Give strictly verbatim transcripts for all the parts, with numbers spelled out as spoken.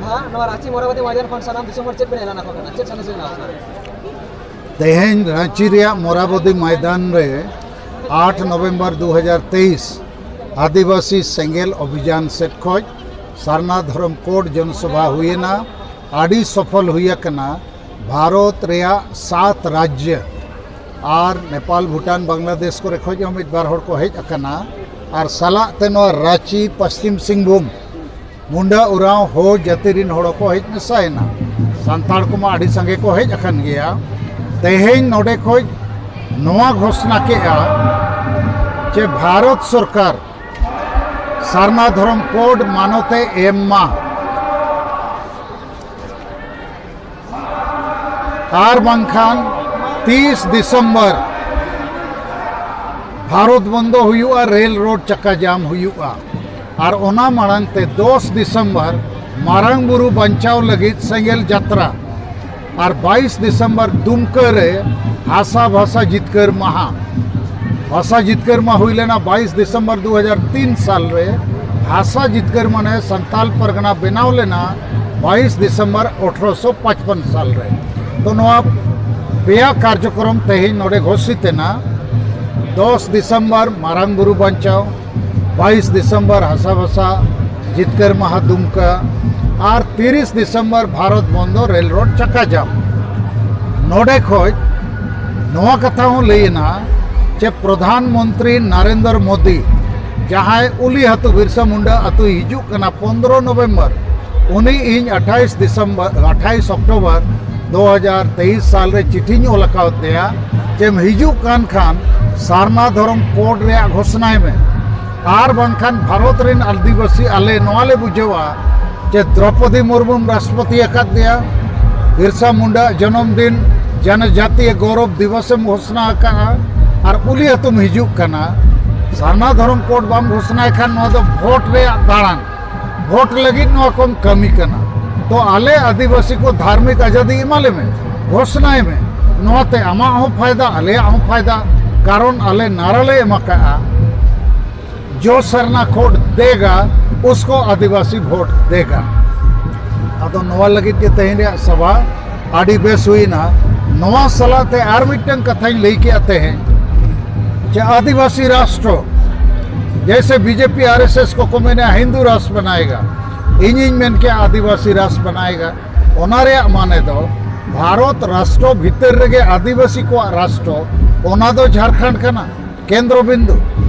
ᱱᱚᱣᱟ ᱨᱟᱸᱪᱤ ᱢᱚᱨᱟᱵᱚᱫᱤ ᱢᱚᱭᱫᱟᱱ ᱠᱷᱚᱱ ᱥᱟᱱᱟᱢ ᱫᱤᱥᱚᱢ ᱦᱚᱲ ᱪᱮᱫ ᱵᱮᱱ ᱮᱞᱟᱱ ᱟᱠᱚ ᱠᱟᱱᱟ? ᱪᱮᱫ ᱥᱟᱸᱫᱮᱥ ᱵᱮᱱ ᱮᱢᱟ ᱠᱚ ᱠᱟᱱᱟ? ᱛᱮᱦᱮᱧ ᱨᱟᱸᱪᱤ ᱨᱮᱭᱟᱜ ᱢᱚᱨᱟᱵᱚᱫᱤ ᱢᱚᱭᱫᱟᱱ ᱨᱮ ᱟᱴ ᱱᱚᱵᱷᱮᱢᱵᱚᱨ ᱫᱩ ᱦᱟᱡᱟᱨ ᱛᱮᱭᱤᱥ ᱟᱹᱫᱤᱵᱟᱹᱥᱤ ᱥᱮᱸᱜᱮᱞ ᱚᱵᱷᱤᱡᱟᱱ ᱥᱮᱫ ᱠᱷᱚᱱ ᱥᱟᱨᱱᱟ ᱫᱷᱚᱨᱚᱢ ᱠᱳᱰ ᱡᱚᱱᱥᱚᱵᱷᱟ ᱦᱩᱭᱮᱱᱟ᱾ ᱟᱹᱰᱤ ᱥᱚᱯᱷᱚᱞ ᱦᱩᱭ ᱟᱠᱟᱱᱟ᱾ ᱵᱷᱟᱨᱚᱛ ᱨᱮᱭᱟᱜ ᱥᱟᱛ ᱨᱟᱡᱽᱡᱚ ᱟᱨ ᱱᱮᱯᱟᱞ, ᱵᱷᱩᱴᱟᱱ, ᱵᱟᱝᱞᱟᱫᱮᱥ ᱠᱚᱨᱮ ᱠᱷᱚᱱ ᱦᱚᱸ ᱢᱤᱫ ᱵᱟᱨ ᱦᱚᱲ ᱠᱚ ᱦᱮᱡ ᱟᱠᱟᱱᱟ᱾ ᱟᱨ ᱥᱟᱞᱟᱜ ᱛᱮ ᱱᱚᱣᱟ ᱨᱟᱸᱪᱤ, ᱯᱚᱥᱪᱤᱢ ᱥᱤᱝᱵᱷᱩᱢ, ᱢᱩᱱᱰᱟ, ᱳᱨᱟᱸᱣ, ᱦᱳ ᱡᱟᱹᱛᱤ ᱨᱤᱱ ᱦᱚᱲ ᱠᱚ ᱦᱮᱡ ᱢᱮᱥᱟᱭᱮᱱᱟ᱾ ᱥᱟᱱᱛᱟᱲ ᱠᱚᱢᱟ ᱟᱹᱰᱤ ᱥᱟᱸᱜᱮ ᱠᱚ ᱦᱮᱡ ᱟᱠᱟᱱ ᱜᱮᱭᱟ᱾ ᱛᱮᱦᱮᱧ ᱱᱚᱰᱮ ᱠᱷᱚᱱ ᱱᱚᱣᱟ ᱜᱷᱳᱥᱱᱟ ᱠᱮᱜᱼᱟ ᱡᱮ ᱵᱷᱟᱨᱚᱛ ᱥᱚᱨᱠᱟᱨ ᱥᱟᱨᱱᱟ ᱫᱷᱚᱨᱚᱢ ᱠᱳᱰ ᱢᱟᱱᱚᱛᱮ ᱮᱢ ᱢᱟ᱾ ᱟᱨ ᱵᱟᱝᱠᱷᱟᱱ ᱛᱤᱥ ᱰᱤᱥᱮᱢᱵᱚᱨ ᱵᱷᱟᱨᱚᱛ ᱵᱚᱱᱫᱚ ᱦᱩᱭᱩᱜᱼᱟ, ᱨᱮᱞ ᱨᱳᱰ ᱪᱟᱠᱟ ᱡᱟᱢ ᱦᱩᱭᱩᱜᱼᱟ᱾ ᱟᱨ ᱚᱱᱟ ᱢᱟᱲᱟᱝ ᱛᱮ ᱫᱚᱥ ᱰᱤᱥᱮᱢᱵᱚᱨ ᱢᱟᱨᱟᱝ ᱵᱩᱨᱩ ᱵᱟᱧᱪᱟᱣ ᱞᱟᱹᱜᱤᱫ ᱥᱮᱸᱜᱮᱞ ᱡᱟᱛᱨᱟ, ᱟᱨ ᱵᱟᱭᱤᱥ ᱰᱤᱥᱮᱢᱵᱚᱨ ᱫᱩᱢᱠᱟᱹ ᱨᱮ ᱦᱟᱥᱟ ᱵᱷᱟᱥᱟ ᱡᱤᱛᱠᱟᱹᱨ ᱢᱟᱦᱟ᱾ ᱵᱷᱟᱥᱟ ᱡᱤᱛᱠᱟᱹᱨ ᱢᱟ ᱦᱩᱭ ᱞᱮᱱᱟ ᱵᱟᱭᱤᱥ ᱰᱤᱥᱮᱢᱵᱚᱨ ᱫᱩ ᱦᱟᱡᱟᱨ ᱛᱤᱱ ᱥᱟᱞ ᱨᱮ᱾ ᱵᱷᱟᱥᱟ ᱡᱤᱛᱠᱟᱹᱨ ᱢᱟᱱᱮ ᱥᱟᱱᱛᱟᱞ ᱯᱟᱨᱜᱟᱱᱟ ᱵᱮᱱᱟᱣ ᱞᱮᱱᱟ ᱵᱟᱭᱤᱥ ᱰᱤᱥᱮᱢᱵᱚᱨ ᱟᱴᱷᱨᱚᱥᱚ ᱯᱟᱸᱪᱯᱚᱱ ᱥᱟᱞ ᱨᱮ᱾ ᱛᱚ ᱱᱚᱣᱟ ᱯᱮᱭᱟ ᱠᱟᱨᱡᱚᱠᱨᱚᱢ ᱛᱮᱦᱮᱧ ᱱᱚᱰᱮ ᱜᱷᱳᱥᱤᱛ ᱮᱱᱟ᱾ ᱫᱚᱥ ᱰᱤᱥᱮᱢᱵᱚᱨ ᱢᱟᱨᱟᱝ ᱵᱩᱨᱩ ᱵᱟᱧᱪᱟᱣ, ᱵᱟᱭᱤᱥ ᱰᱤᱥᱮᱢᱵᱚᱨ ᱦᱟᱥᱟ ᱵᱷᱟᱥᱟ ᱡᱤᱛᱠᱟᱹᱨ ᱢᱟᱦᱟ ᱫᱩᱢᱠᱟ, ᱟᱨ ᱛᱤᱨᱤᱥ ᱰᱤᱥᱮᱢᱵᱚᱨ ᱵᱷᱟᱨᱚᱛ ᱵᱚᱱᱫᱚ, ᱨᱮᱞ ᱨᱳᱰ ᱪᱟᱠᱟ ᱡᱟᱢ᱾ ᱱᱚᱰᱮ ᱠᱷᱚᱡ ᱱᱚᱣᱟ ᱠᱟᱛᱷᱟ ᱦᱚᱸ ᱞᱟᱹᱭ ᱮᱱᱟ ᱡᱮ ᱯᱨᱚᱫᱷᱟᱱ ᱢᱚᱱᱛᱨᱤ ᱱᱟᱨᱮᱱᱫᱨᱚ ᱢᱳᱫᱤ, ᱡᱟᱦᱟᱸᱭ ᱩᱞᱤ ᱟᱹᱛᱩ, ᱵᱤᱨᱥᱟ ᱢᱩᱱᱰᱟ ᱟᱹᱛᱩᱭ ᱦᱤᱡᱩᱜ ᱠᱟᱱᱟ ᱯᱚᱱᱫᱽᱨᱚ ᱱᱚᱵᱷᱮᱢᱵᱚᱨ, ᱩᱱᱤ ᱤᱧ ᱟᱴᱷᱟᱭᱤᱥ ᱰᱤᱥᱮᱢᱵᱚᱨ, ᱟᱴᱷᱟᱭᱤᱥ ᱚᱠᱴᱳᱵᱚᱨ ᱫᱩ ᱦᱟᱡᱟᱨ ᱛᱮᱭᱤᱥ ᱥᱟᱞ ᱨᱮ ᱪᱤᱴᱷᱤᱧ ᱚᱞ ᱟᱠᱟᱣᱟᱫᱮᱭᱟ ᱡᱮᱢ ᱦᱤᱡᱩᱜ ᱠᱟᱱ ᱠᱷᱟᱱ ᱥᱟᱨᱱᱟ ᱫᱷᱚᱨᱚᱢ ᱠᱳᱰ ᱨᱮᱭᱟᱜ ᱜᱷᱳᱥᱱᱟᱭ ᱢᱮ᱾ ᱟᱨ ᱵᱟᱝᱠᱷᱟᱱ ᱵᱷᱟᱨᱚᱛ ᱨᱮᱱ ᱟᱹᱫᱤᱵᱟᱹᱥᱤ ᱟᱞᱮ ᱱᱚᱣᱟ ᱞᱮ ᱵᱩᱡᱷᱟᱹᱣᱟ ᱡᱮ ᱫᱨᱚᱯᱚᱫᱤ ᱢᱩᱨᱢᱩᱢ ᱨᱟᱥᱴᱨᱚᱯᱚᱛᱤ ᱟᱠᱟᱫ ᱫᱮᱭᱟ, ᱵᱤᱨᱥᱟ ᱢᱩᱱᱰᱟ ᱡᱚᱱᱚᱢ ᱫᱤᱱ ᱡᱚᱱᱚᱡᱟᱛᱤᱭᱚ ᱜᱚᱨᱚᱵᱽ ᱫᱤᱵᱚᱥ ᱮᱢ ᱜᱷᱳᱥᱱᱟ ᱟᱠᱟᱫᱼᱟ, ᱟᱨ ᱩᱞᱤ ᱟᱹᱛᱩᱢ ᱦᱤᱡᱩᱜ ᱠᱟᱱᱟ᱾ ᱥᱟᱨᱱᱟ ᱫᱷᱚᱨᱚᱢ ᱠᱳᱰ ᱵᱟᱢ ᱜᱷᱳᱥᱱᱟᱭ ᱠᱷᱟᱱ ᱱᱚᱣᱟ ᱫᱚ ᱵᱷᱳᱴ ᱨᱮᱭᱟᱜ ᱫᱟᱬᱟᱱ, ᱵᱷᱳᱴ ᱞᱟᱹᱜᱤᱫ ᱱᱚᱣᱟ ᱠᱚᱢ ᱠᱟᱹᱢᱤ ᱠᱟᱱᱟ᱾ ᱛᱚ ᱟᱞᱮ ᱟᱹᱫᱤᱵᱟᱹᱥᱤ ᱠᱚ ᱫᱷᱟᱨᱢᱤᱠ ᱟᱡᱟᱫᱤ ᱮᱢᱟᱞᱮ ᱢᱮ, ᱜᱷᱳᱥᱱᱟᱭ ᱢᱮ᱾ ᱱᱚᱣᱟᱛᱮ ᱟᱢᱟᱜ ᱦᱚᱸ ᱯᱷᱟᱭᱫᱟ, ᱟᱞᱮᱭᱟᱜ ᱦᱚᱸ ᱯᱷᱟᱭᱫᱟ, ᱠᱟᱨᱚᱱ ᱟᱞᱮ ᱱᱟᱨᱟ ᱞᱮ ᱮᱢ ᱟᱠᱟᱫᱼᱟ, ᱡᱚ ᱥᱟᱨᱱᱟ ᱠᱳᱰ ᱫᱮᱜᱟ, ᱩᱥᱠᱳ ᱟᱹᱫᱤᱵᱟᱹᱥᱤ ᱵᱷᱳᱴ ᱫᱮᱜᱟ᱾ ᱟᱫᱚ ᱱᱚᱣᱟ ᱞᱟᱹᱜᱤᱫ ᱜᱮ ᱛᱮᱦᱮᱧ ᱨᱮᱭᱟᱜ ᱥᱚᱵᱷᱟ ᱟᱹᱰᱤ ᱵᱮᱥ ᱦᱩᱭᱱᱟ᱾ ᱱᱚᱣᱟ ᱥᱟᱞᱟᱜ ᱛᱮ ᱟᱨ ᱢᱤᱫᱴᱟᱝ ᱠᱟᱛᱷᱟᱧ ᱞᱟᱹᱭ ᱠᱮᱜᱼᱟ ᱛᱮᱦᱮᱧ, ᱡᱮ ᱟᱹᱫᱤᱵᱟᱹᱥᱤ ᱨᱟᱥᱴᱨᱚ, ᱡᱮᱭᱥᱮ ᱵᱤᱡᱮᱯᱤ ᱟᱨᱮᱥᱮᱥ ᱠᱚᱠᱚ ᱢᱮᱱᱟ ᱦᱤᱱᱫᱩ ᱨᱟᱥᱴᱨ ᱵᱟᱱᱟᱭᱮᱜᱟ, ᱤᱧᱤᱧ ᱢᱮᱱ ᱠᱮᱜᱼᱟ ᱟᱹᱫᱤᱵᱟᱹᱥᱤ ᱨᱟᱥᱴᱨ ᱵᱟᱱᱟᱭᱮᱜᱟ᱾ ᱚᱱᱟ ᱨᱮᱭᱟᱜ ᱢᱟᱱᱮ ᱫᱚ ᱵᱷᱟᱨᱚᱛ ᱨᱟᱥᱴᱨᱚ ᱵᱷᱤᱛᱟᱹᱨ ᱨᱮᱜᱮ ᱟᱹᱫᱤᱵᱟᱹᱥᱤ ᱠᱚᱣᱟᱜ ᱨᱟᱥᱴᱨᱚ, ᱚᱱᱟ ᱫᱚ ᱡᱷᱟᱲᱠᱷᱚᱸᱰ ᱠᱟᱱᱟ᱾ ᱠᱮᱱᱫᱨᱚ ᱵᱤᱱᱫᱩ᱾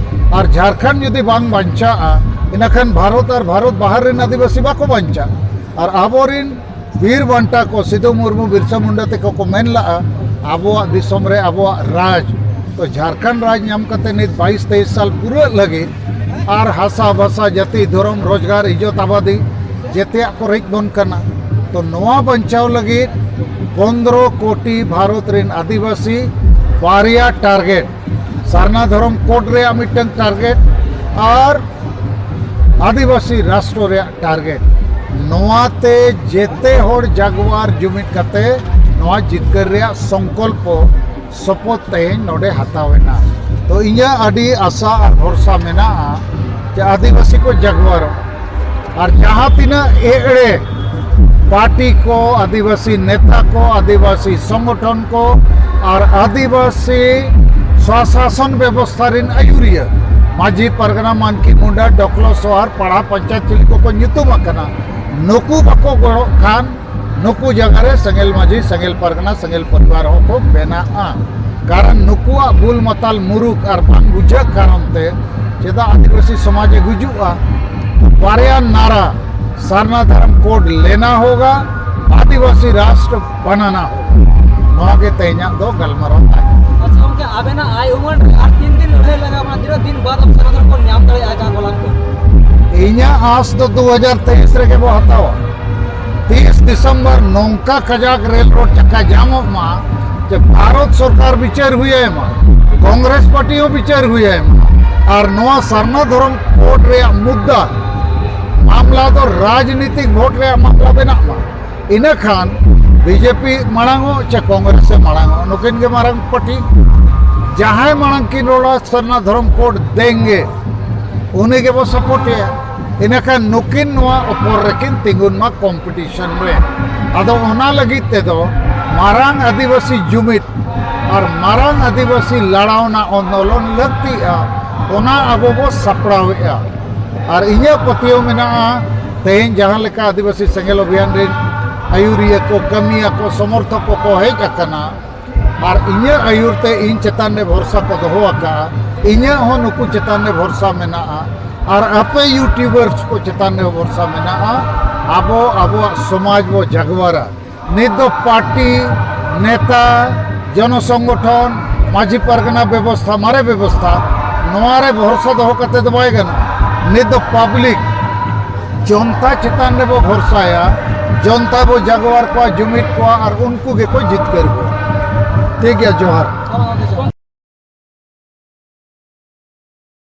ᱟᱨ ᱡᱷᱟᱲᱠᱷᱚᱸᱰ ᱡᱩᱫᱤ ᱵᱟᱝ ᱵᱟᱧᱪᱟᱜᱼᱟ, ᱤᱱᱟᱹᱠᱷᱟᱱ ᱵᱷᱟᱨᱚᱛ ᱟᱨ ᱵᱷᱟᱨᱚᱛ ᱵᱟᱦᱟᱨ ᱨᱮᱱ ᱟᱹᱫᱤᱵᱟᱹᱥᱤ ᱵᱟᱠᱚ ᱵᱟᱧᱪᱟᱜᱼᱟ᱾ ᱟᱨ ᱟᱵᱚᱨᱮᱱ ᱵᱤᱨ ᱵᱟᱱᱴᱟ ᱠᱚ ᱥᱤᱫᱩ ᱢᱩᱨᱢᱩ, ᱵᱤᱨᱥᱟ ᱢᱩᱱᱰᱟ ᱛᱮᱠᱚ ᱠᱚ ᱢᱮᱱ ᱞᱟᱜᱼᱟ, ᱟᱵᱚᱣᱟᱜ ᱫᱤᱥᱚᱢ ᱨᱮ ᱟᱵᱚᱣᱟᱜ ᱨᱟᱡᱽ᱾ ᱛᱚ ᱡᱷᱟᱲᱠᱷᱚᱸᱰ ᱨᱟᱡᱽ ᱧᱟᱢ ᱠᱟᱛᱮ ᱱᱤᱛ ᱵᱟᱭᱤᱥ ᱛᱮᱭᱤᱥ ᱥᱟᱞ ᱯᱩᱨᱟᱹᱜ ᱞᱟᱹᱜᱤᱫ ᱟᱨ ᱦᱟᱥᱟ ᱵᱷᱟᱥᱟ, ᱡᱟᱹᱛᱤ, ᱫᱷᱚᱨᱚᱢ, ᱨᱳᱡᱽᱜᱟᱨ, ᱤᱡᱽᱡᱚᱛ ᱟᱵᱟᱫᱤ ᱡᱮᱛᱮᱭᱟᱜ ᱠᱚ ᱨᱮᱡ ᱵᱚᱱ ᱠᱟᱱᱟ᱾ ᱛᱚ ᱱᱚᱣᱟ ᱵᱟᱧᱪᱟᱣ ᱞᱟᱹᱜᱤᱫ ᱯᱚᱱᱫᱽᱨᱚ ᱠᱳᱴᱤ ᱵᱷᱟᱨᱚᱛ ᱨᱮᱱ ᱟᱹᱫᱤᱵᱟᱹᱥᱤ ᱵᱟᱨᱭᱟ ᱴᱟᱨᱜᱮᱴ, ᱥᱟᱨᱱᱟ ᱫᱷᱚᱨᱚᱢ ᱠᱳᱰ ᱨᱮᱭᱟᱜ ᱢᱤᱫᱴᱟᱝ ᱴᱟᱨᱜᱮᱴ ᱟᱨ ᱟᱹᱫᱤᱵᱟᱹᱥᱤ ᱨᱟᱥᱴᱨᱚ ᱨᱮᱭᱟᱜ ᱴᱟᱨᱜᱮᱴ᱾ ᱱᱚᱣᱟᱛᱮ ᱡᱮᱛᱮ ᱦᱚᱲ ᱡᱟᱜᱣᱟᱨ ᱡᱩᱢᱤᱫ ᱠᱟᱛᱮ ᱱᱚᱣᱟ ᱡᱤᱛᱠᱟᱹᱨ ᱨᱮᱭᱟᱜ ᱥᱚᱝᱠᱚᱞᱯᱚ ᱥᱚᱯᱚᱛ ᱛᱮᱦᱮᱧ ᱱᱚᱰᱮ ᱦᱟᱛᱟᱣ ᱮᱱᱟ᱾ ᱛᱚ ᱤᱧᱟᱹᱜ ᱟᱹᱰᱤ ᱟᱥᱟ ᱟᱨ ᱵᱷᱚᱨᱥᱟ ᱢᱮᱱᱟᱜᱼᱟ ᱡᱮ ᱟᱹᱫᱤᱵᱟᱹᱥᱤ ᱠᱚ ᱡᱟᱜᱣᱟᱨᱚᱜᱼᱟ᱾ ᱟᱨ ᱡᱟᱦᱟᱸ ᱛᱤᱱᱟᱹᱜ ᱮᱲᱮ ᱯᱟᱨᱴᱤ ᱠᱚ, ᱟᱹᱫᱤᱵᱟᱹᱥᱤ ᱱᱮᱛᱟ ᱠᱚ, ᱟᱹᱫᱤᱵᱟᱹᱥᱤ ᱥᱚᱝᱜᱚᱴᱷᱚᱱ ᱠᱚ ᱟᱨ ᱟᱹᱫᱤᱵᱟᱹᱥᱤ ᱥᱚᱥᱟᱥᱚᱱ ᱵᱮᱵᱚᱥᱛᱷᱟ ᱨᱮᱱ ᱟᱹᱭᱩᱨᱤᱭᱟᱹ, ᱢᱟᱹᱡᱷᱤ ᱯᱟᱨᱜᱟᱱᱟ, ᱢᱟᱱᱠᱤ ᱢᱩᱱᱰᱟ, ᱰᱚᱠᱞᱚ, ᱥᱚᱦᱟᱨ, ᱯᱟᱲᱟ, ᱯᱚᱧᱪᱟᱭᱮᱛ ᱪᱤᱞᱤ ᱠᱚᱠᱚ ᱧᱩᱛᱩᱢ ᱟᱠᱟᱱᱟ, ᱱᱩᱠᱩ ᱵᱟᱠᱚ ᱜᱚᱲᱚᱜ ᱠᱷᱟᱱ ᱱᱩᱠᱩ ᱡᱟᱭᱜᱟ ᱨᱮ ᱥᱮᱸᱜᱮᱞ ᱢᱟᱹᱡᱷᱤ, ᱥᱮᱸᱜᱮᱞ ᱯᱟᱨᱜᱟᱱᱟ, ᱥᱮᱸᱜᱮᱞ ᱯᱚᱨᱤᱵᱟᱨ ᱦᱚᱸᱠᱚ ᱵᱮᱱᱟᱜᱼᱟ᱾ ᱠᱟᱨᱚᱱ ᱱᱩᱠᱩᱣᱟᱜ ᱵᱩᱞ ᱢᱟᱛᱟᱞ ᱢᱩᱨᱩᱠ ᱟᱨ ᱵᱟᱝ ᱵᱩᱡᱷᱟᱹᱜ ᱠᱟᱨᱚᱱ ᱛᱮ ᱪᱮᱫᱟᱜ ᱟᱹᱫᱤᱵᱟᱹᱥᱤ ᱥᱚᱢᱟᱡᱽ ᱮ ᱜᱩᱡᱩᱜᱼᱟ? ᱵᱟᱨᱭᱟ ᱱᱟᱨᱟ, ᱥᱟᱨᱱᱟ ᱫᱷᱚᱨᱚᱢ ᱠᱳᱰ ᱞᱮᱱᱟ ᱦᱳᱜᱟ, ᱟᱹᱫᱤᱵᱟᱹᱥᱤ ᱨᱟᱥᱴᱨ ᱵᱟᱱᱟᱱᱟ ᱦᱳᱜᱟ᱾ ᱱᱚᱣᱟ ᱜᱮ ᱛᱮᱦᱮᱧᱟᱜ ᱫᱚ ᱜᱟᱞᱢᱟᱨᱟᱣ ᱛᱟᱦᱮᱸ ᱠᱟᱱᱟ᱾ ᱟᱪᱪᱷᱟ ᱜᱚᱢᱠᱮ, ᱟᱵᱮᱱᱟᱜ ᱟᱭ ᱩᱢᱟᱹᱱ ᱨᱮ ᱟᱨ ᱛᱤᱱ ᱫᱤᱱ ᱞᱟᱹᱲᱦᱟᱹᱭ ᱞᱟᱜᱟᱣ ᱵᱚᱱᱟ? ᱛᱤᱱᱟᱹᱜ ᱫᱤᱱ ᱵᱟᱫ ᱟᱵᱚ ᱥᱟᱨᱱᱟ ᱫᱷᱚᱨᱚᱢ ᱠᱳᱰ ᱧᱟᱢ ᱫᱟᱲᱮᱭᱟᱜᱼᱟ ᱡᱟᱦᱟᱸ ᱠᱚ ᱞᱟᱹᱠᱛᱤ? ᱤᱧᱟᱹᱜ ᱟᱸᱥ ᱫᱚ ᱫᱩ ᱦᱟᱡᱟᱨ ᱛᱮᱭᱤᱥ ᱨᱮᱜᱮ ᱵᱚ ᱦᱟᱛᱟᱣᱟ᱾ ᱛᱤᱥ ᱰᱤᱥᱮᱢᱵᱚᱨ ᱱᱚᱝᱠᱟ ᱠᱟᱡᱟᱠ ᱨᱮᱞ ᱨᱳᱰ ᱪᱟᱠᱟ ᱡᱟᱢᱚᱜ ᱢᱟ ᱡᱮ ᱵᱷᱟᱨᱚᱛ ᱥᱚᱨᱠᱟᱨ ᱵᱤᱪᱟᱹᱨ ᱦᱩᱭᱟᱭ ᱢᱟ, ᱠᱚᱝᱜᱨᱮᱥ ᱯᱟᱨᱴᱤ ᱦᱚᱸ ᱵᱤᱪᱟᱹᱨ ᱦᱩᱭᱟᱭ ᱢᱟ, ᱟᱨ ᱱᱚᱣᱟ ᱥᱟᱨᱱᱟ ᱫᱷᱚᱨᱚᱢ ᱠᱳᱰ ᱨᱮᱭᱟᱜ ᱢᱩᱫᱽᱫᱟ ᱢᱟᱢᱞᱟ ᱫᱚ ᱨᱟᱡᱽᱱᱤᱛᱤᱠ ᱵᱷᱳᱴ ᱨᱮᱭᱟᱜ ᱢᱟᱢᱞᱟ ᱵᱮᱱᱟᱜ ᱢᱟ᱾ ᱤᱱᱟᱹᱠᱷᱟᱱ ᱵᱤᱡᱮᱯᱤ ᱢᱟᱲᱟᱝᱚᱜ ᱪᱮ ᱠᱚᱝᱜᱨᱮᱥ ᱮ ᱢᱟᱲᱟᱝᱚᱜ, ᱱᱩᱠᱤᱱ ᱜᱮ ᱢᱟᱨᱟᱝ ᱯᱟᱨᱴᱤ᱾ ᱡᱟᱦᱟᱸᱭ ᱢᱟᱲᱟᱝ ᱠᱤᱱ ᱨᱚᱲᱟ ᱥᱟᱨᱱᱟ ᱫᱷᱚᱨᱚᱢ ᱠᱳᱰ ᱫᱮᱝᱜᱮ, ᱩᱱᱤ ᱜᱮᱵᱚ ᱥᱟᱯᱳᱨᱴᱮᱭᱟ᱾ ᱤᱱᱟᱹᱠᱷᱟᱱ ᱱᱩᱠᱤᱱ ᱱᱚᱣᱟ ᱚᱯᱚᱨ ᱨᱮᱠᱤᱱ ᱛᱤᱸᱜᱩᱱ ᱢᱟ ᱠᱚᱢᱯᱤᱴᱤᱥᱚᱱ ᱨᱮ᱾ ᱟᱫᱚ ᱚᱱᱟ ᱞᱟᱹᱜᱤᱫ ᱛᱮᱫᱚ ᱢᱟᱨᱟᱝ ᱟᱹᱫᱤᱵᱟᱹᱥᱤ ᱡᱩᱢᱤᱫ ᱟᱨ ᱢᱟᱨᱟᱝ ᱟᱹᱫᱤᱵᱟᱹᱥᱤ ᱞᱟᱲᱟᱣᱱᱟ ᱟᱱᱫᱳᱞᱚᱱ ᱞᱟᱹᱠᱛᱤᱜᱼᱟ, ᱚᱱᱟ ᱟᱵᱚ ᱵᱚ ᱥᱟᱯᱲᱟᱣᱮᱫᱼᱟ᱾ ᱟᱨ ᱤᱧᱟᱹᱜ ᱯᱟᱹᱛᱭᱟᱹᱣ ᱢᱮᱱᱟᱜᱼᱟ, ᱛᱮᱦᱮᱧ ᱡᱟᱦᱟᱸ ᱞᱮᱠᱟ ᱟᱹᱫᱤᱵᱟᱹᱥᱤ ᱥᱮᱸᱜᱮᱞ ᱚᱵᱷᱤᱭᱟᱱ ᱨᱮᱱ ᱟᱹᱭᱩᱨᱤᱭᱟᱹ ᱠᱚ, ᱠᱟᱹᱢᱤᱭᱟᱹ ᱠᱚ, ᱥᱚᱢᱚᱨᱛᱷᱚᱠ ᱠᱚᱠᱚ ᱦᱮᱡ ᱟᱠᱟᱱᱟ, ᱟᱨ ᱤᱧᱟᱹᱜ ᱟᱹᱭᱩᱨ ᱛᱮ ᱤᱧ ᱪᱮᱛᱟᱱ ᱨᱮ ᱵᱷᱚᱨᱥᱟ ᱠᱚ ᱫᱚᱦᱚ ᱟᱠᱟᱫᱼᱟ, ᱤᱧᱟᱹᱜ ᱦᱚᱸ ᱱᱩᱠᱩ ᱪᱮᱛᱟᱱ ᱨᱮ ᱵᱷᱚᱨᱥᱟ ᱢᱮᱱᱟᱜᱼᱟ, ᱟᱨ ᱟᱯᱮ ᱭᱩᱴᱩᱵᱟᱨᱥ ᱠᱚ ᱪᱮᱛᱟᱱ ᱨᱮ ᱵᱷᱚᱨᱥᱟ ᱢᱮᱱᱟᱜᱼᱟ᱾ ᱟᱵᱚ ᱟᱵᱚᱣᱟᱜ ᱥᱚᱢᱟᱡᱽ ᱵᱚ ᱡᱟᱜᱣᱟᱨᱟ᱾ ᱱᱤᱛ ᱫᱚ ᱯᱟᱨᱴᱤ, ᱱᱮᱛᱟ, ᱡᱚᱱᱚ ᱥᱚᱝᱜᱚᱴᱷᱚᱱ, ᱢᱟᱹᱡᱷᱤ ᱯᱟᱨᱜᱟᱱᱟ ᱵᱮᱵᱚᱥᱛᱷᱟ, ᱢᱟᱨᱮ ᱵᱮᱵᱚᱥᱛᱷᱟ, ᱱᱚᱣᱟ ᱨᱮ ᱵᱷᱚᱨᱥᱟ ᱫᱚᱦᱚ ᱠᱟᱛᱮ ᱫᱚ ᱵᱟᱭ ᱜᱟᱱᱚᱜᱼᱟ᱾ ᱱᱤᱛ ᱫᱚ ᱯᱟᱵᱽᱞᱤᱠ, ᱡᱚᱱᱛᱟ ᱪᱮᱛᱟᱱ ᱨᱮᱵᱚ ᱵᱷᱚᱨᱥᱟᱭᱟ, ᱡᱚᱱᱛᱟ ᱵᱚ ᱡᱟᱜᱣᱟᱨ ᱠᱚᱣᱟ, ᱡᱩᱢᱤᱫ ᱠᱚᱣᱟ ᱟᱨ ᱩᱱᱠᱩ ᱜᱮᱠᱚ ᱡᱤᱛᱠᱟᱹᱨ ᱠᱚᱣᱟ᱾ ᱴᱷᱤᱠ ᱜᱮᱭᱟ, ᱡᱚᱦᱟᱨ᱾